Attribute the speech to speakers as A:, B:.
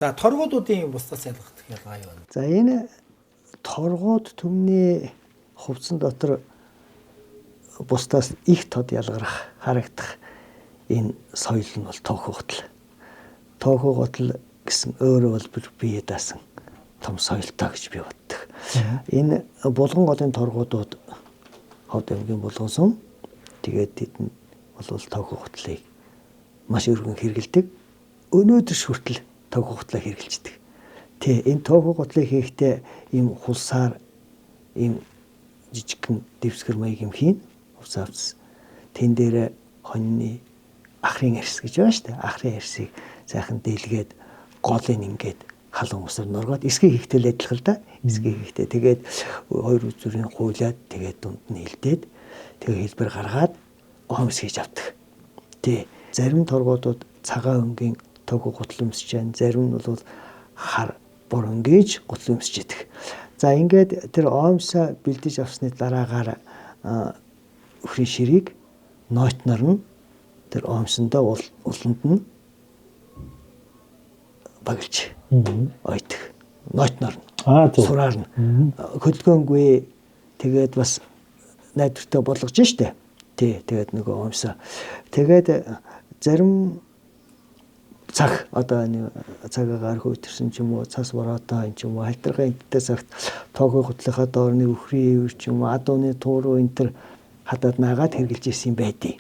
A: За, торгуудуудын бусдаас ялгадаг ялгаа юу вэ?
B: За, энэ торгууд түмний хувцсан дотор бусдаас их тод ялгарах, харагдах энэ соёл нь бол тоохоо гутал. Тоохоо гутал гэсэн өөрөө бол бие даасан том соёлтой гэж би боддог. Энэ Булган голын торгуудууд Ховд аймгийн Булган сум. Тэгээд тэд нь бол тоохоо гутлыг маш өргөн хэрэглэдэг. Өнөөдөр хүртэл тоохоо гутлаа хэрэглэждэг. Тэ, энэ тоохоо гутлыг хийхдээ ийм хулсаар ийм жижигхэн дэвсгэр маяг юм хийн. Хувцас авц. Тэн дээр хоньны ахрын арьс гэж байна шүү дээ. Ахрын арьсыг сайхан дийлгээд, голыг ингээд халуун усаар норгоод, эсгээ хийхдээ л адилхан л да. Эсгээ хийхдээ тэгээд хоёр үзүүрийн хуулаад, тэгээд дунд нь хилдээд, тэгээ хэлбэр гаргаад омс хийж авдаг. Тэ, зарим торгуудууд цагаан өнгийн тоохоо гутал өмсөж байна. Зарим нь бол хар бор өнгөж гутал өмсөж идэг. За, ингээд тэр омсоо бэлдэж авсны дараагаар үхрийн ширийг нойтнор нь тэр омсондоо уланд нь багилж ойтох. Нойтнор нь. Сураар нь. Хөдөлгөөнгүй, тэгээд бас найдвартай болгож штэ. Тий, тэгээд нөгөө омсоо. Тэгээд зарим цаг, одоо нэг цагаагаар хөөтөрсөн ч юм уу, цас бороотой ч юм уу, халтаргын энттэй цагт тоогоо гутлынхаа доор нэг үхрийн ивэр ч юм уу, адууны тууруу энэ төр хадаад наагаад хэрглэж исэн юм байдیں۔